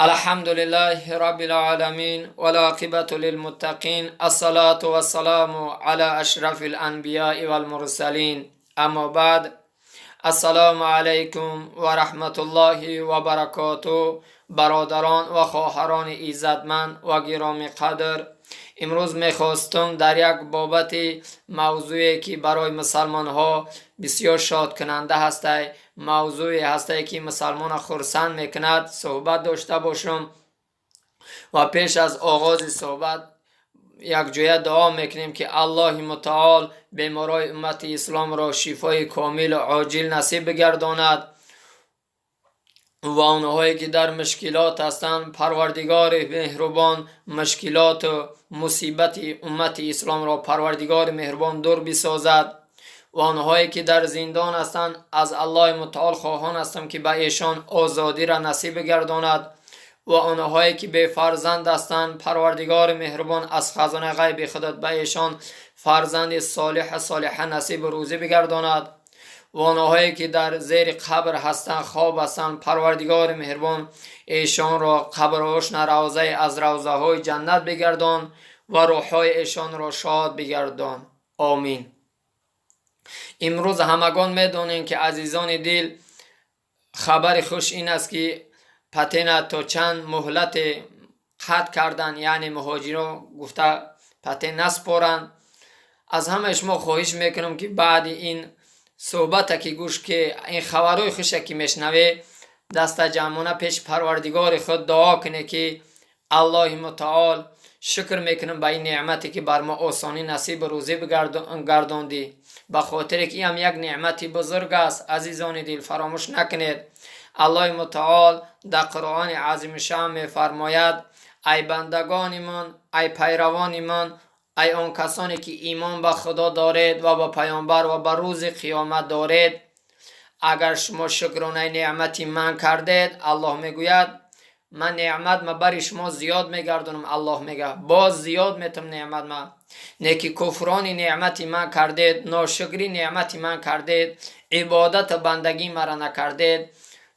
الحمد لله رب العالمين والعاقبة للمتقين، الصلاة والسلام على أشرف الأنبياء والمرسلين، أما بعد، السلام علیکم و رحمت الله و برکاته. برادران و خواهران عزتمند و گرامی قدر، امروز میخواستم در یک بابت موضوعی که برای مسلمان ها بسیار شاد کننده هسته، موضوعی هسته که مسلمان خرسند میکند، صحبت داشته باشم و پیش از آغاز صحبت یک جویه دعا میکنیم که الله متعال بیمارای امت اسلام را شفای کامل و عاجل نصیب بگرداند و آنهایی که در مشکلات هستند، پروردگار مهربان مشکلات و مصیبت امت اسلام را پروردگار مهربان دور بسازد و آنهایی که در زندان هستند، از الله متعال خواهان هستم که به ایشان آزادی را نصیب گرداند و آنهایی که بی فرزند هستند، پروردگار مهربان از خزانه غیب خودت به ایشان فرزند صالح صالحه نصیب روزی بگرداند و آنهایی که در زیر قبر هستند، خواب هستند، پروردگار مهربان ایشان را قبرهاشون روضه از روضه های جنت بگردان و روحهای ایشان را شاد بگردان. آمین. امروز همگان میدونیم که عزیزان دل، خبر خوش این است که پتنت تا چند مهلت قطع کردن، یعنی مهاجران گفته پتن نسپارند. از همه شما خواهش میکنم که بعد این صحبت که گوش که این خبرهای خوشه که میشنوه، دست جمعانه پیش پروردگار خود دعا کنه که الله متعال، شکر میکنم به این نعمتی که بر ما آسانی نصیب روزی بگرداندی، به خاطر که این هم یک نعمتی بزرگ است. عزیزان دل، فراموش نکنید، الله متعال در قرآن عظیم شان میفرماید: ای بندگان من، ای پیروان من، ای آن کسانی که ایمان به خدا دارید و به پیامبر و به روز قیامت دارید، اگر شما شکرانه نعمتی من کردید، الله میگوید، من نعمت ما برای شما زیاد میگردونم. الله میگه باز زیاد میتم نعمت ما. نیکی کفران نعمتی من کردید، ناشکری نعمتی من کردید، عبادت بندگی مرا نکردید،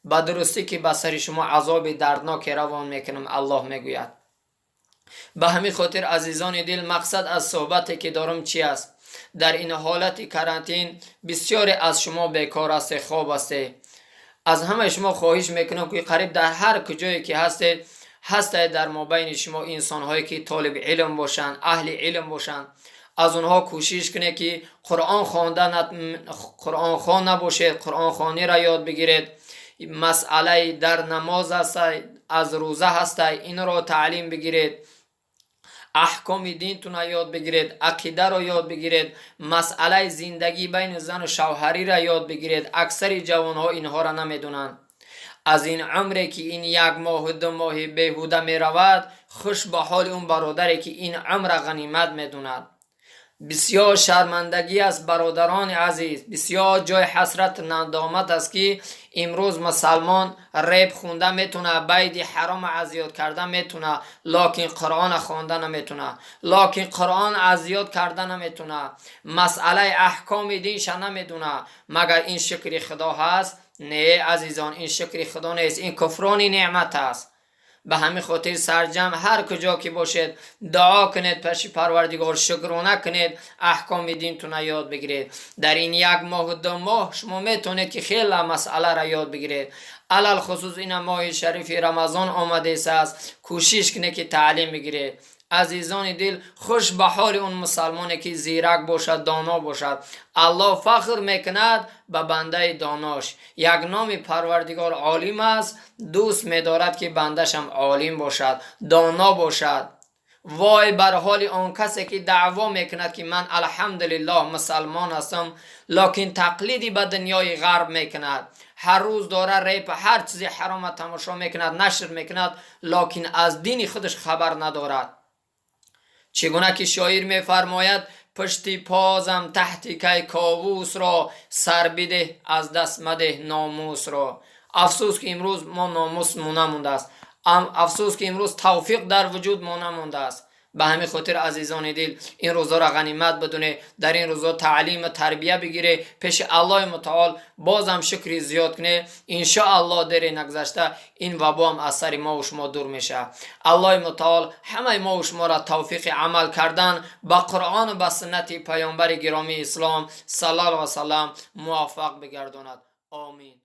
به درستی که به سر شما عذاب دردناک روان میکنم، الله میگوید. به همین خاطر عزیزان دل، مقصد از صحبتی که دارم چی است؟ در این حالت карантин بسیاری از شما بیکار هستید، خواب هستید. از همه شما خواهش میکنم که قریب در هر کجایی که هستید هستید، در مابین شما انسان هایی که طالب علم باشند، اهل علم باشند، از اونها کوشش کنید که قرآن خواندن، قرآن خوان نباشید، قرآن خوانی را یاد بگیرید. مسئله در نماز هست، از روزه هست، این را تعلیم بگیرید. احکام دینتون را یاد بگیرید، عقیده را یاد بگیرید، مسئله زندگی بین زن و شوهری را یاد بگیرید. اکثر جوان ها اینها را نمیدونند. از این عمری که این یک ماه و 2 ماه بیهوده می رود، خوش به حال اون برادری که این عمر غنیمت میدوند. بسیار شرمندگی است برادران عزیز، بسیار جای حسرت ندامت است که امروز مسلمان رپ خونده میتونه، بیت حرام از یاد کرده میتونه، لکن قرآن خونده نمیتونه، لکن قرآن از یاد کرده نمیتونه، مسئله احکام دینش نمیدونه. مگر این شکر خدا هست؟ نه عزیزان، این شکر خدا نیست، این کفران نعمت است. به همین خاطر سرجم هر کجا که باشید دعا کنید پیش پروردگار، شکرانه کنید، احکام دینتون یاد بگیرید. در این یک ماه و 2 ماه شما میتونید که خیلی مسئله را یاد بگیرید. علی‌الخصوص این ماه شریف رمضان آمده است، کوشش کنید که تعلیم بگیرید. عزیزان دل، خوش به حال اون مسلمانی که زیرک باشد، دانا باشد. الله فخر میکند به بنده داناش. یک نام پروردگار عالم است، دوست میدارد که بندش هم عالم باشد، دانا باشد. وای بر حال آن کسی که دعوا میکند که من الحمدلله مسلمان هستم، لکن تقلیدی به دنیای غرب میکند. هر روز داره رپ، هر چیزی حرام تماشا میکند، نشر میکند، لکن از دین خودش خبر ندارد. چگونه که شاعر میفرماید: پشتی پازم تخت کیکاووس را، سر بده از دست مده ناموس را. افسوس که امروز ما ناموس ما نمونده است. افسوس که امروز توفیق در وجود ما نمونده است. Ба ҳамин хотир, азизони дил, ин рӯзоро ғанимат бидуне, дар ин рӯзо таълиму тарбия бигире, пеши Аллоҳи мутаол бозам шукри зиёд куне. Иншоаллоҳ, дере нагузашта ин вабоам аз сари мову шумо дур мешавад. Аллоҳи мутаол ҳамаи мову шуморо тавфиқи амал кардан ба Қуръону ба суннати паёмбари гиромии ислом, саллаллоҳу васалам, муваффақ бигардонад. Омин.